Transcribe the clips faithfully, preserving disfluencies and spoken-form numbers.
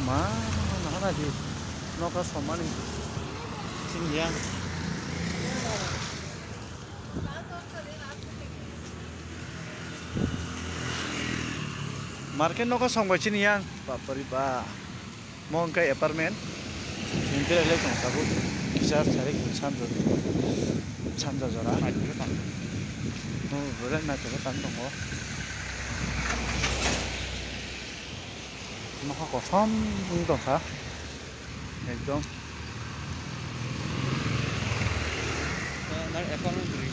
Ma, nana di. Noka somani. Sini yang. Market noka song bai sini yang. Bapari ba. Mo hwnkhe apartment. Hwnkhe le tong tabuk. Kisa sarik sanja, sanja jora. Oh, boleh naithotok tang tongo. Nokha kosom wng tongkha. Ekdom. Nang apartment bwrwi.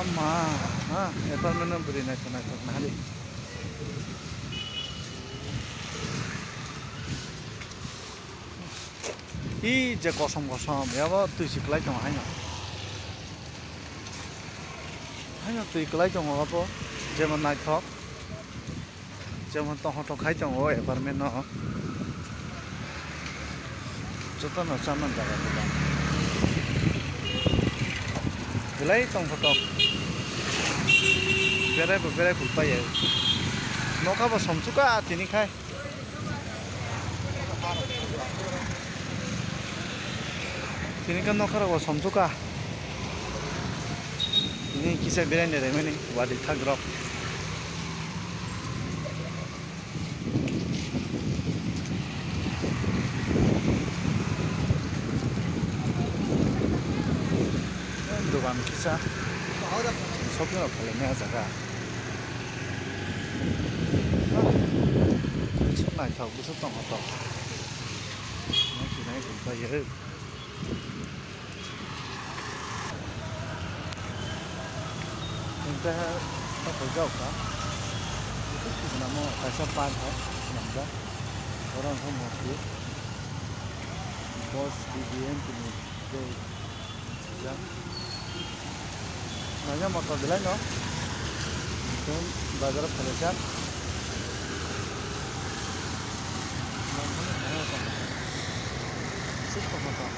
Ama, ha, apartment no bwrwi naithok naithok nahali. I je kosom kosom, yabo twi si kwlai tongo haino. Haino twi kwlai tongo abo, jemon naithok. Jemon tongthok khai tongo o apartment no. Jotono chaman jaga kwbang. Belai tongthok. Berai bo berai phul pai ya. Nokha bo somsukha tini khai. Tini khe nokha rok bo somsukha. Tini kisa berai ni raimani wadi thak rok. Dogan kisa shopping rok khalaimani ah jaga. Naithok bwswk tongthok. Nai tongpai. Hingke sokojak kha. Bwswk tongmani kaisa park hai swnamjak. Oro hwnkhai murti. Boss B B M P ni tei swijak. Nanya motor belai no. Tei bazar o phaijak. Sik tongma tong.